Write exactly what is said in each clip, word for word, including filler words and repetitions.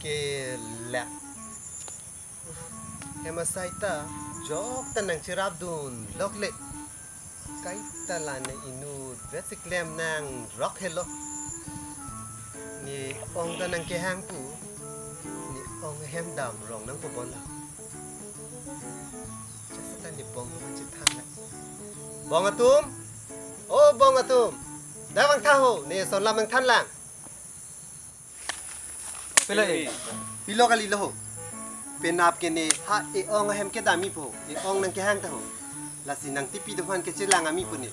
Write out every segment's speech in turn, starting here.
Kelak. Hem asai ta jok ta nangcherapdun lokle. Kaita la ne inut vet si klem nangrok helo. Ne ong ta nangkehang pu. Ne ong ahem dam rong nangpo bon la. Jasa ta ne bong atum chethang la. Bong atum. O bong atum. Dak vangtha ho, ne son lam nangthan lang. Pele. Pilo kali lo ho. Penap ke ne ha e-ong ahem kedam-ipo, e-ong nangkehang ta ho. Lasi nangtipi atum aphan kechelang ami pu ne.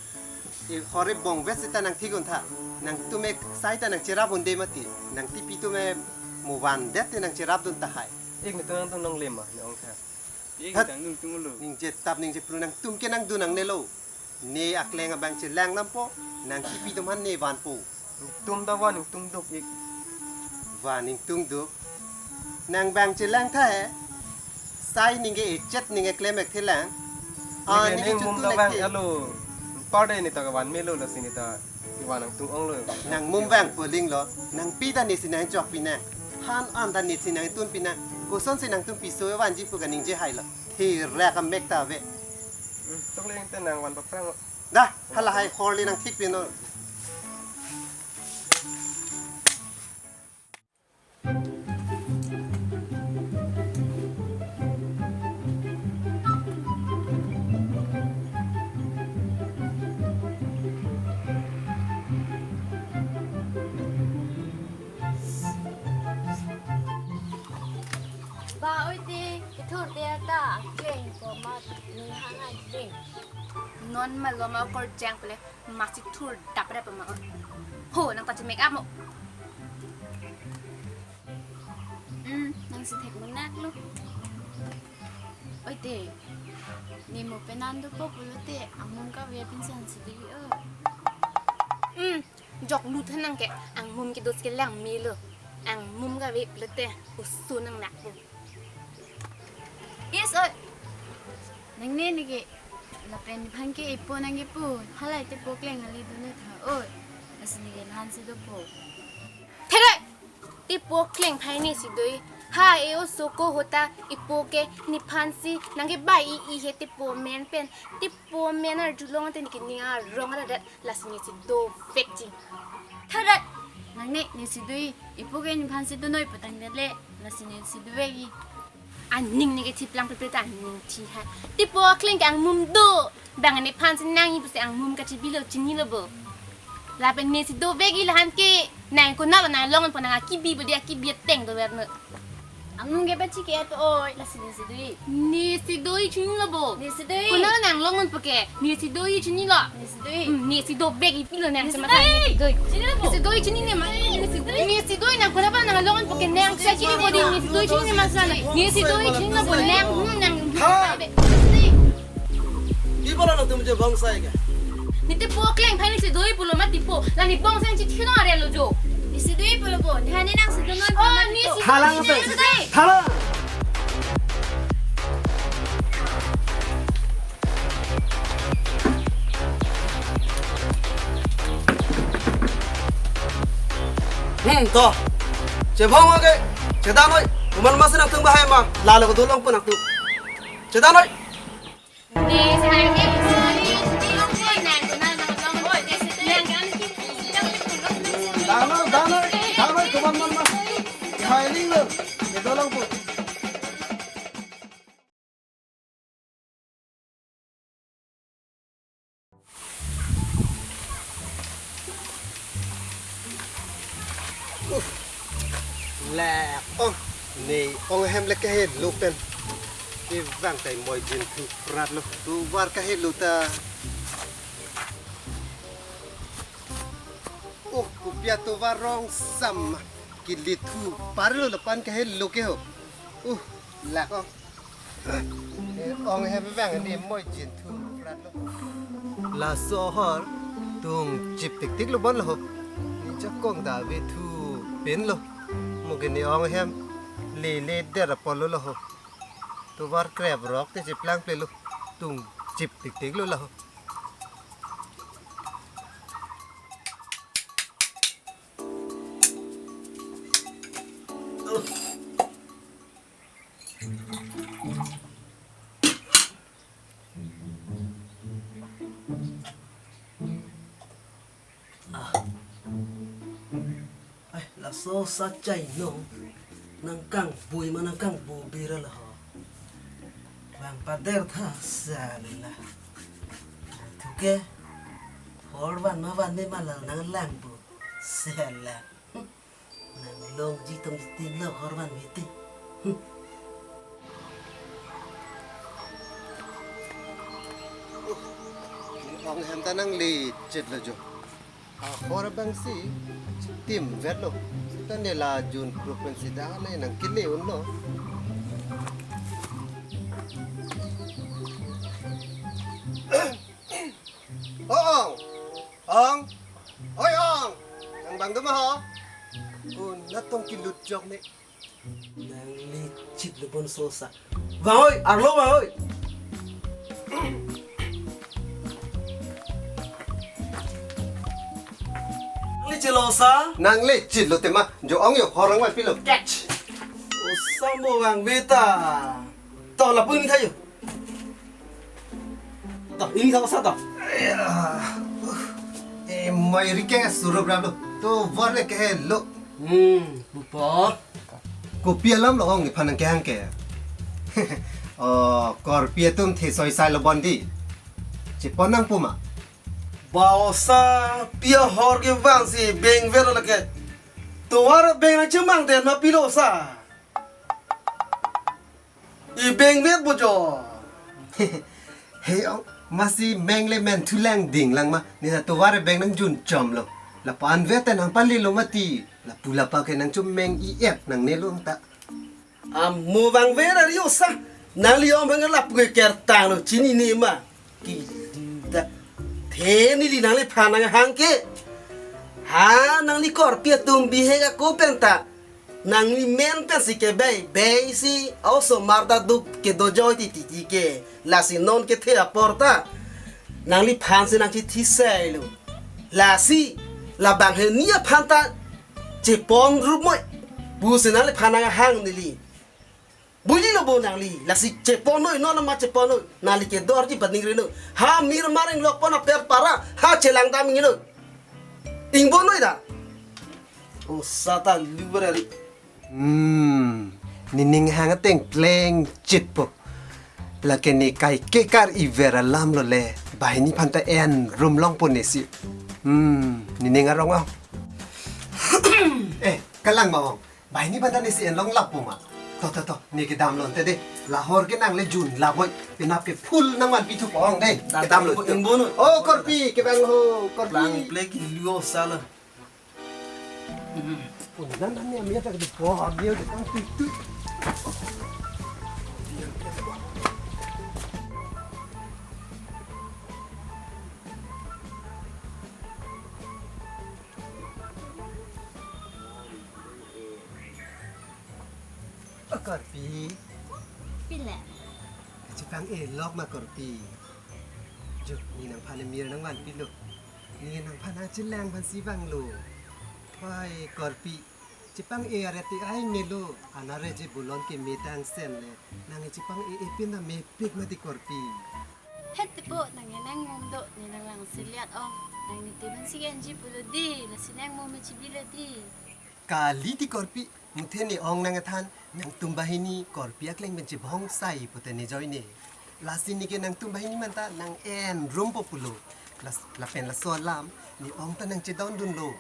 E hor e bong vet seta nangthik-un tha. Nangtum e sai ta nangcherap-un de mati. Nangtipi atum e mo vandet te nangcherapdun tahai. Ik netum nangtum nongle ma ne ong tha. Ik Hat. Nangtum tum lo. Ningje tap ningje phru nangtum ke nangdun nangne lo. Ne akleng abang chelang nampo, nangtipi atum aphan ne vanpo. Ingtum ta van ingtum duk ik. Van ingtum duk. Nang bang chelang tha he. Sai ningke echet ningke klem ek thelang. Ah, ningke ningke ning mum chutun ta ek bang the. Alo. Par de ne ta van melo lasi ne ta. Ivan nangtum ong lo. Nang mum bang poling lo. Nangpi ta ne si nangchok pinang. Han an ta ne si nangtun pinang. Koson si nangtum piso vanji pu kaningje hai lo. Thira kamek ta ave. Hmm, chokle ingte nang van paprang. Dah, halahai hor le nangthik pino. Ba oi te, kethur te ta, jeng ko ma, ni hang a jeng. Non malom a kor jeng pele, masi thur dap dap ma. Ho, nang ta chemek amo. Hmm, nang si thek menak lo. Oi te, ne mo penan dopo pulote, angmum kave apinsi an si di o. Hmm, jok lut hanang ke, angmum ke dos kelang melo. Angmum kave pulote, usun nang nak po. Yes, oi. Nangne neke, lapen nephan ke ipo nangkepu, halai tepo kleng ali dun tha, oi. Lasi neke nephan si dopo. Therai! Tepo kleng phai ne si do-i. Ha e oso ko hota ipo ke nephan si nangkebai i-i he tepo men pen. Tepo men arjulong te neke ning arong adat lasi ne si dovekji. Tharat! Nangne ne si do-i. Ipo ke nephan si donoi putang det le lasi ne si dovekji. Aning neke thiplang pepe ta aning thi hai. Tepo kleng ke angmum do. Bang nephan si nang-i pusi angmum kachibilo chinilo bo. Lapen ne si dovekji lahan ke. Nang konat lo nang longan po nang akibi bo dia akibi ateng dover no. Angmum ke bachi ke ato oi. Lasi ne si do-i. Ne si do-i chinilo bo. Ne si do-i. Konat lo nang longan po ke. Ne si do-i chinilo. Ne si do-i. Hmm, ne si dovekji pilo nang ne si sema doi. Chinilo bo. Ne si do-i chinine ma. Ne si do-i. Ne si do-i nang konat lo nang longan po ke nang sa chini bo di ne si do-i chinine ma sa. Ne si do-i chinilo bo nang. Hmm, nang. Ha. Di bola nangtum je bonsai ke. Ne tepo kleng phai ne si do-i pulo ma tepo. La ne bonsai si thino are lo jo. Ne si do-i pulo bo. Dhani nang si do-i. Oh, ne si. Halang ape? Ne si do-i. Halang. Hmm, to. Chebong age. Chedanoi. Komat masi nangtum bahai ma. Lalo dolong pun nangtum. Chedanoi. Danoi, danoi, danoi, komat masi. Hai ling lo. Chedolong pun. Uh, lek ong, ne ong ahem le kahelo pen. Kevang tai moi jin thu prat lo, tovar kahelo ta. Uh, kopi atovar rong sam, kili thu parlo lapen kahelo ke ho. Uh, lek ong. Eh, ong ahem vang ne moi jin thu prat lo. Laso ahor tung chip tik tik lo bon lo ho. Ne jakong da ave thu pen lo. Mo ke ne ong ahem lele der apot lo lo ho. Tovar krep rok te cheplang ple lo. Tung chip tik tik lo lo ho. Ah. Ai, laso sa chai no. Nangkangpui ma nangkangpu bira la ho. Bang pader tha sala. Thuke. Hor van ma van me ma la nanglangpo. Sala. Nanglongji tong tin lo hor van me te. Hmm. Ong hem ta nangle chet lo jo. Ahor abang si chitim vet lo. Seta ne la jun kruk pen si da ne nangkele un lo. O Ong! Ong! Oi Ong! Nang bang do ma ho? Ko natong kilut jok ne. Nangle chit lo pon so sa. Bang oi, arlo bang oi. Nangle chit lo sa. Nangle chit lo tema. Jo Ong jo hor nangvanpi lo. Catch. O sa mo bang beta. To lapu ingni tha jo. To ingni tha sa to. Aya, uh, eh, mai ri ke surup rap lo. To vor le ke lo. Hmm, bupo. Kopi alam lo Ong nephan nangkehang ke. O, korpi atum the soi sai lo bondi. Chepon nangpo ma. Ba o sa pi ahor kevang si beng ver lake. Tovar beng nangchemang den ma pilo sa. I beng vet bo jo. He Ong, masi meng le men thulang dinglang ma. Ne na tovar beng nangjun chom lo. Lapu-an vet ta nangpali lo mati. Lapu lapa ke nangchom meng i-et nangne lo ta. Amo bang ver ari o sa. Nangli Ong bang lapu ke kertang lo chinine ma. Ki da. The neli nangliphan nanghang ke. Ha nangli korpi atum bihek ako pen ta. Nangli men pensi ke bei, bei si, osomar ta duk kedo joi titi ke, lasi non kethe apor ta. Nangliphan si nangchithi sai lo. Lasi, labang hini aphan ta, chepon rup moi. Pusi nangliphan nanghang neli. Buji lo bo nangli, lasi chepon noi, non ma chepon noi. Nangli kedorji baning ri noi. Ha mir maring lok pon aper para, ha chelang dam ngi noi. Ingbo noi da. O sata liver ari. Hmm, nening hang ateng pleng chit po. Lake ne kai kekar iver alam lo le. Banghini aphan ta en rum long po ne si. Hmm, nening arong ah. Eh, kalang ma Ong. Banghini aphan ta ne si en long lap po ma. To, to, to, ne kedam lo ante de. Lahor ke nangle jun lap moi. Penap ke full nangvanpi thupo Ong de. Kedam lo. Ingbo noi. Oh, korpi, kevang ho, korpi. Plang plek luo sala. Undan ami ami ta kedo po, ami udah tang tutu. Oh, korpi. Pila. Chepang-e lok ma korpi. Jo, ne nangphan amir nangvanpi lo. Ne nangphan achelang aphan si vang lo. Hoi, korpi. Chepang-e aret ti ai melo. Anare je bulon ke me tang sen le. Nang chepang-e epin na mepik mati korpi. Het tepo nang nangmum do ne nanglang seliat Ong. Nang ne te aphan si kenji pulo di. Lasi nangmum me chibi lo di. Kali ti korpi. Muthe ne Ong nangthan, nangtum banghini korpi akleng pen chebhong sai pute ne joine. Lasi ne ke nangtum banghini manta nang en rum po pulo. Las-, lapen laso alam, ne Ong ta nangchedondun lo.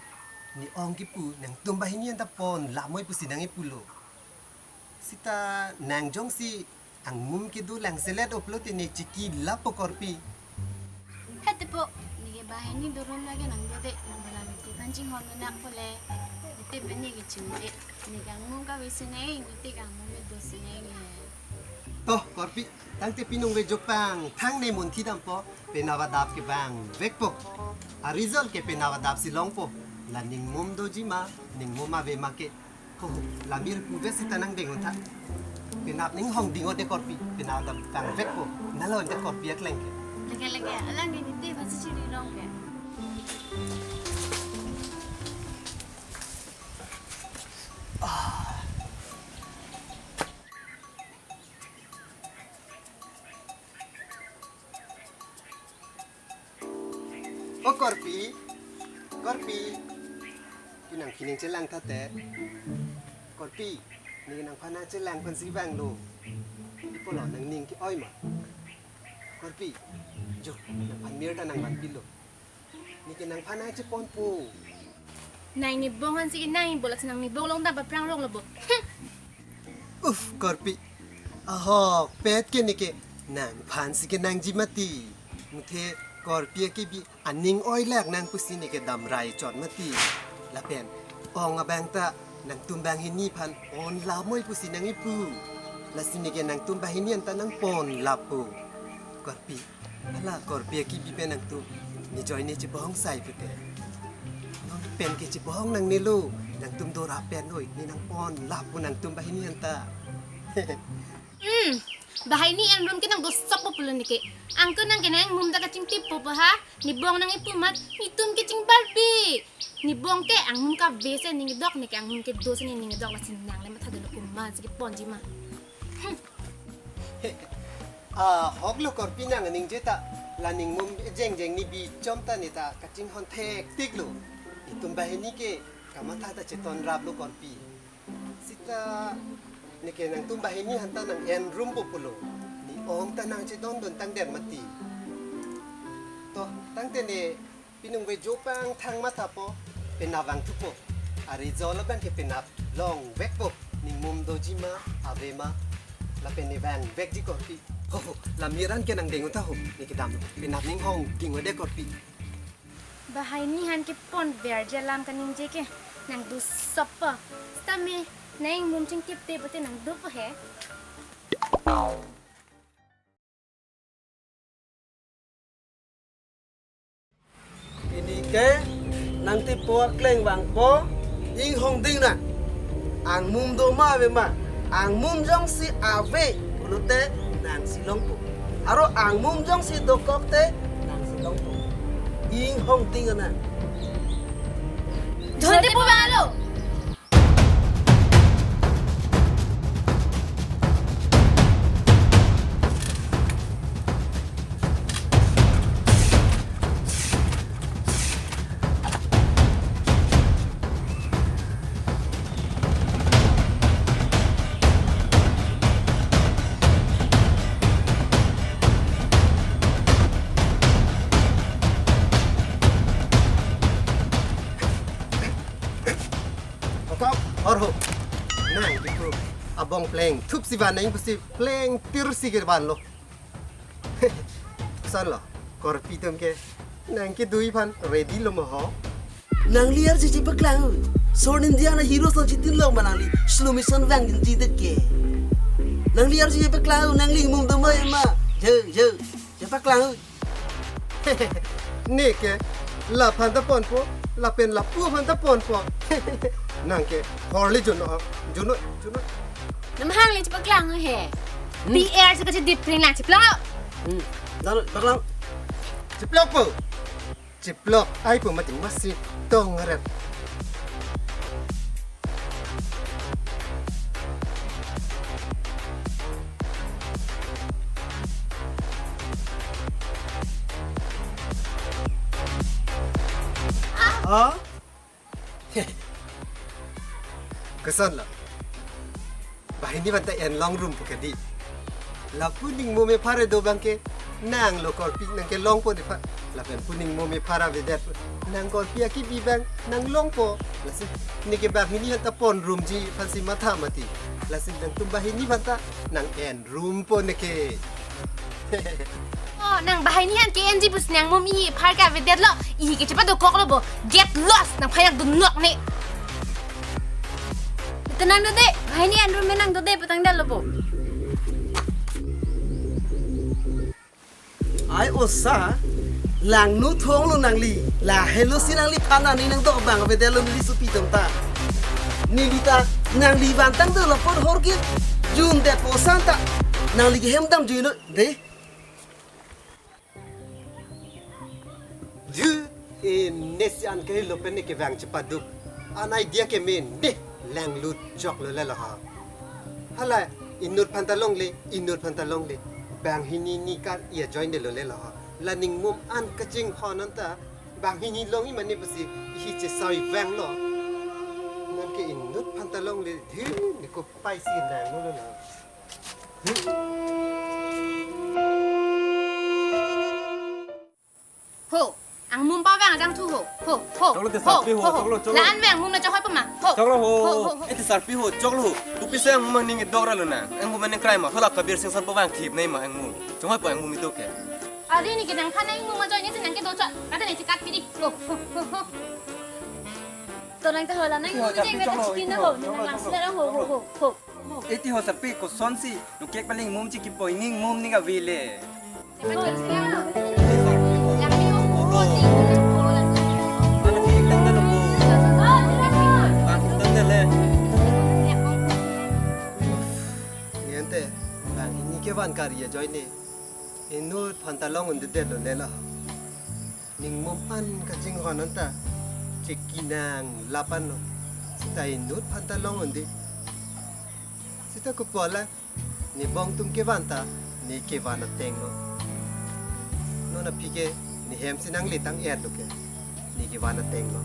Ne Ong kipu, nangtum banghini anta pon lamoi pusi nang-e pulo. Sita nang jongsi angmum kedo lang selet o pulote ne chiki lap po korpi. Het tepo, ne ke banghini dorum lake nang do de, nang balam te aphan chinghon nak po le, ne te pen ne ke chingde, ne ke angmum kave si nang, ne te ke angmum kedo si nang. To, korpi, tangte pinung ve jok pang, thang ne munthi dampo, penap adap ke bang vekpo. A result ke penap adap si longpo, la ningmum doji ma, ningmum ave ma ke. Ho, ho, lamir puve sita nangdeng untha. Penap ning hong ding o de korpi, penap dam tang vekpo. Nalo de korpi akleng ke. Leke, leke, alang ke ne te aphan si chiri rong ke. Ah. O Korpi, Korpi, pinang pining chelang thate. Korpi, neke nangphan nangchelang aphansi vanglo. Ipulo nangning ke-oi ma? Korpi, jo, nangphan mir ta nangvanpilo. Neke nangphan nangcheponpo. Nang nibong aphansi kenang ibola si nang nibong along ta paphrang rong lo bo. Uf, Korpi. Ahokpet ke neke nangphansi kenangji mati. Muthe Korpi akibi aning oilak nang pusi neke damrai chot mati. Lapen ong abang ta nangtum banghini aphan pon lamoi pusi nang ipu. Lasi neke nangtum banghini anta nangpon lapo. Korpi, hala Korpi akibi pen nangtum ne joine chebohong sai pute. Non pen ke chebohong nangnelo, nangtum dora pen oi, ne nangpon lapo nangtum banghini anta. Hmm, banghini en room ke nang dosok po pulo neke. Angke nang ke nang mum ta kachingtip po po ha. Nibong nang ipu mat, nitum ke chingbarbi. Nibong ke angmum kave si ning kedok, neke angmum kedo si ning kedok, lasi nang le matha dolo komatsi keponji ma. Hmm. Ahok lo Korpi nang ningje ta, la ning mum jengjeng ni bichom ta ne ta kachinghon thektik lo. Itum banghini ke kamatha ta cheton rap lo Korpi. Sita neke nangtum banghini aphan ta nang en room po pulo. Ne ong ta nangchedondon tangdet mati. To, tangte ne pinung vejo pangthang mathapo, penap vangthupo. Ari jo labang ke penap longvekpo. Ning mum doji ma, ave ma. Lapen ne vangvekji Korpi. Ho, ho, la mir an ke nang deng-o ta ho. Neke damlo. Penap ning hong ding-o de Korpi. Banghini aphan kepon verji alam kaningje ke nang dosok po. Sitame nang mum chingtip te pute nang dopo he. Pini ke nangtipo akleng vangpo, inghong ding nang. Angmum do ma ave ma, angmum jongsi ave pulote nangsi longpo. Aro angmum jongsi dokok te nangsi longpo. Inghong ding nang. Jhonte pu vanglo. Okok, hor ho. Nang piku abong plengthup si van nang pusi plengtir si ke vanlo. Koson lo, Korpi atum ke nang kedui aphan ready lo mo ho. Nangli arje chepaklang. Son India na hero son chitin long ma nangli slow motion vang din jidet ke. Nangli arje chepaklang, nangli mum do ma ave ma. Je, je, chepaklang. Neke, laphan ta ponpo, lapen lapu aphan ta ponpo. Nang ke, horli juno, juno, juno. Namhang le chepaklang he. Hmm. P R si kachidip ring lang chepaklang. Hmm. Dalo, paklang. Cheplokpo. Cheplok ai pu mati masi tong ret. Ah? Koson lo. Banghini aphan ta en long room pu ke di. Lapu ning mum ephar do abang ke nang lo Korpi nang kelongpo ne pha. Lapen pu ning mum ephar avedet nang Korpi akibi abang nang longpo. Lasi neke banghini aphan ta pon room ji aphansi matha mati. Lasi nangtum banghini aphan ta nang en room po neke. Oh, nang banghini aphan ke-enji pusi nang mum ihi ephar ke avedet lo, ihi ke chepadokok lo bo. Get lost, nangphan nangdunok ne. Tenang dode, banghini en room me nang dode patang dal lo bo. Ai osa, langno thong lo nangli, lahelo si nangliphan nangning nangdok abang avedet lo neli sopi atum ta. Neli ta nangli vantang dolo pon hor ke, jundet po san ta, nangli kehem damjuilo, de. Ju, e, nesi an kahelo pen ne kevang chepaduk. An idea ke men, de, langlut chok lo le lo ha. Hala, inut aphan ta longle, inut aphan ta longle. Banghini ni kar ia join de lo le lo ha. La ning mum an kachinghon an ta, Bang hini longji mane pusi ihi chesai vanglo. Nonke inut phanta longle dhir ne kopai si nanglo lo na. Ho, angmum pavang adang thu ho. Ho, ho. Choklo te ho, sarpi ho, ho, ho. Choklo, choklo. La-an vang mum na chahoi pama. Ho. Choklo ho. Ho, ho, ho. Ete sarpi ho, choklo ho. Kopi si angmum ning dok ra lo na. Angmum ning krai ma. Hola Kabir Singh son pavang thip nei ma angmum. Chonghoi pa angmum itu ke. Ari neke nangphan nangmum ajoine si nangkedo chot. Kata neke kat pidi. Ho, ho, ho, ho. To nang ta hola nang. Iyo, mum tapi jeng choklo, kata chicken itu na ho. Choklo, nang lang choklo. Sila ho, ho, ho, ho. Iti ho sarpi kosonsi nukek paling mum chiki po inging mum ning avile. Niente, bang hini kevan kari ajoine. Inut phanta long unde det lo lela. Ning mum an kachinghon anta. Chiki nang lapan lo. Sita inut phanta long unde. Sita kopola. Ne bong tum kevan ta. Ne kevan ateng lo. Non aphi ke. Ne hem si nangletang er lo ke. Ne kevan ateng lo.